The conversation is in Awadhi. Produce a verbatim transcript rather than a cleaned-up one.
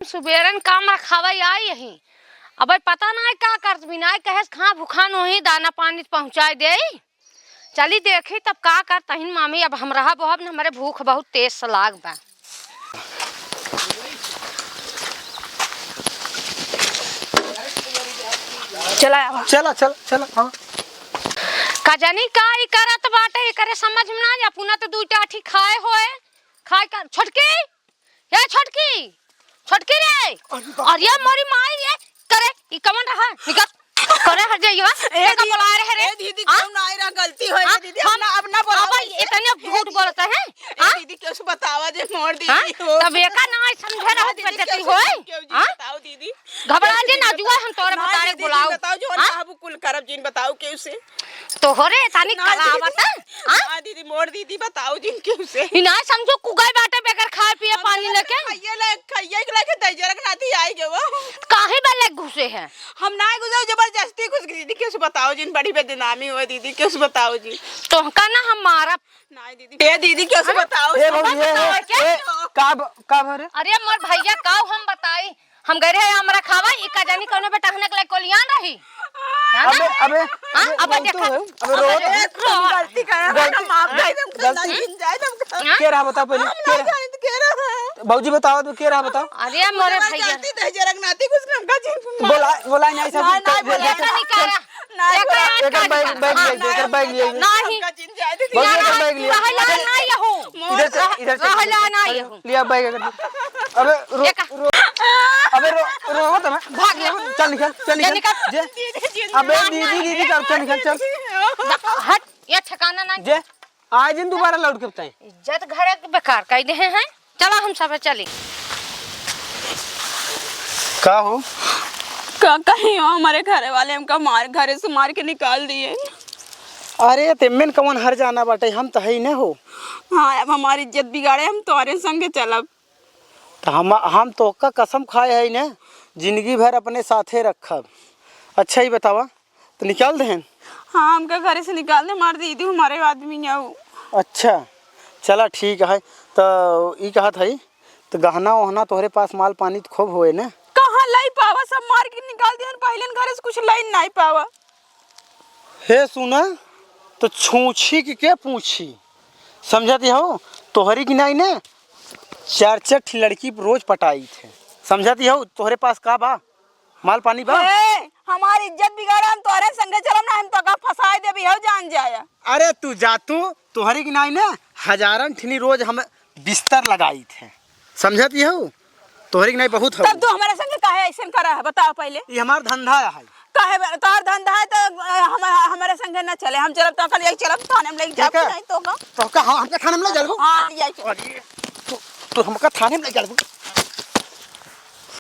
सुबेरन काम रखावइ आई यही। अबइ पता नाहीं का करत बिनाइ कहेस, खाँ भुखान होही, दाना पानी पहुँचाइ देई। चली देखी तब का करत हिन मामी, अब हम रहब ओहब न, हमरे भूख बहुत तेज से लाग बा। चला आवा। चला, चला, चला, आवा। का जानी का ई करत बाटे, एकरे समझ में ना आइ, अपना तो दुइ टाठी खाए होए, खाए का, छोटकी, ए छोटकी, छोटकी रे। अरे बाप रे। अरे मोरी माई रे, करे, ई कवन रहा? निकल। करे हट जाइयो। ए देखा दीदी, बोला रहे रे। ए दीदी, हाँ? क्यों ना आए रहा? गलती होए हाँ? रे दीदी, हम अब ना, अब ना बोलाओ अब ऐसे। इतने झूठ बोलत है, ए हाँ? दीदी, केहू से बतावा जे मोर दीदी हाँ? हो। तब एका ना समझे रहो, ना दीदी, बेइज्जती केहू से होए, केहू जी हाँ? बताओ दीदी। घबरा जे ना, जुआ हम तोरे ना बतारे दीदी, बोलाओ। बताओ, जो हाँ? कहबू कुल करब जिन, बताओ केहू से। तोहरे तानी ना कला दीदी, आवत है, हाँ? ना दीदी, मोर दीदी, बताओ जिन केहू से। ई ना समझो कुगाई बाटे बगैर खाए पिए हम पानी तो लेके। खाइए ले, खाइए के लेके दहिजरक नाती आई गए वो। काहे बा ले घुसे है? हम ना घुसे, जबरदस्ती घुस गई दीदी, केहू से बताओ जिन, बड़ी बदनामी हुआ दीदी, केहू से बताओ जिन। तोहका ना हम मारब। ना दीदी, ए दीदी, केहू से बताओ ए जिन। भौजी, ए, बताओ ए, क्या? ए, का ब-, का भरे? अरे मोर भैया, काऊ हम बताई, हम गए रहे आम रखावा, ई का जानी कौनो बेटा हनक लाइक कोलियान रही। हाँ? अबे, अबे, हाँ? अबे, अब गलती देखा। है। अबे, अब रो, देखा। ए, तुम गलती करा, गलती, हम माफ कर दे, गलती। नहीं जाए, हम हाँ? के रहा बताओ पहले, हम के नहीं रहा? जाने तो के रहा। भौजी बताओ तो के रहा बताओ। अरे मोरे भैया। गलती तो है, जरक नाती कुछ हमका जी। बोला, बोला नहीं सब नहीं, नहीं, बोला, नहीं करा। नहीं, एकर, नहीं, एकर बैग, नहीं, बैग ले, नहीं, एकर बैग ले। नहीं। भौजी, एकर बैग ले। रहला ना यहू। इधर से, इधर से। रहला ना यहू। लिया बैग एकर। अबे रो, एका। रो, अबे रो, रो मत हमें। भाग ले। चल निकल, चल निकल। निकल। जे। अबे दीदी, दीदी कर, चल निकल, चल। हट, ये ठिकाना ना। जे, आज दिन दोबारा लौट के बताएं। इज्जत घरे के बेकार कर दे हैं। चला हम सब चली। का हो? का कहीं हो, हमारे घरे वाले हमका मार, घरे से मार के निकाल दिए। अरे, तेमेन कवन हर जाना बाटे, हम तो है ही न हो। हाँ, अब हमारी इज्जत बिगाड़े, हम तोरे संगे चलब। तो हम, हम तोहका कसम खाए है न, जिंदगी भर अपने साथे रखब। अच्छा, ही बतावा, तो निकाल देहन? हाँ, हमका घरे से निकाल दे, मार दीदी, हमारे आदमी ना हो। अच्छा, चला ठीक है। तो ई कहत है, तो गहना ओहना तोहरे पास माल पानी तो खूब होए न? कहाँ लाई पावा, सब मार के निकाल दिहन, पहले घरे से कुछ लाई नहीं पावा। हे सुना, तो छूछी के, के पूछी, समझती हो? तोहरी की नहीं न, चार चार ठी लड़की रोज पटाई थे, समझती हो? तोहरे पास का बा? माल पानी बा? ए, हमार इज्जत बिगाड़ा, हम तोहरे संगे चलब ना, हम तोका फंसाए देबी, हौ जान जाया। अरे तू जा तू, तोहरी की नाई ना, हजारन ठिनी रोज हम बिस्तर लगाई थे, समझती हौ? तोहरी की नाई बहुत हौ। तब तू हमारे संगे काहे ऐसन करा है, बताओ पहले। ये हमार धंधा है। काहे बे-, तोहर धंधा है तो, अ, हम, हमारे संगे न चले, हम चलब तो कल यही चलब, थाने में लेके जाब ठीक है। नहीं तो का? तो का हम, हमके थाने में ले चलबू? हाँ, ले जाए चल। अरे, तू, तू हमका थाने में ले चलबू?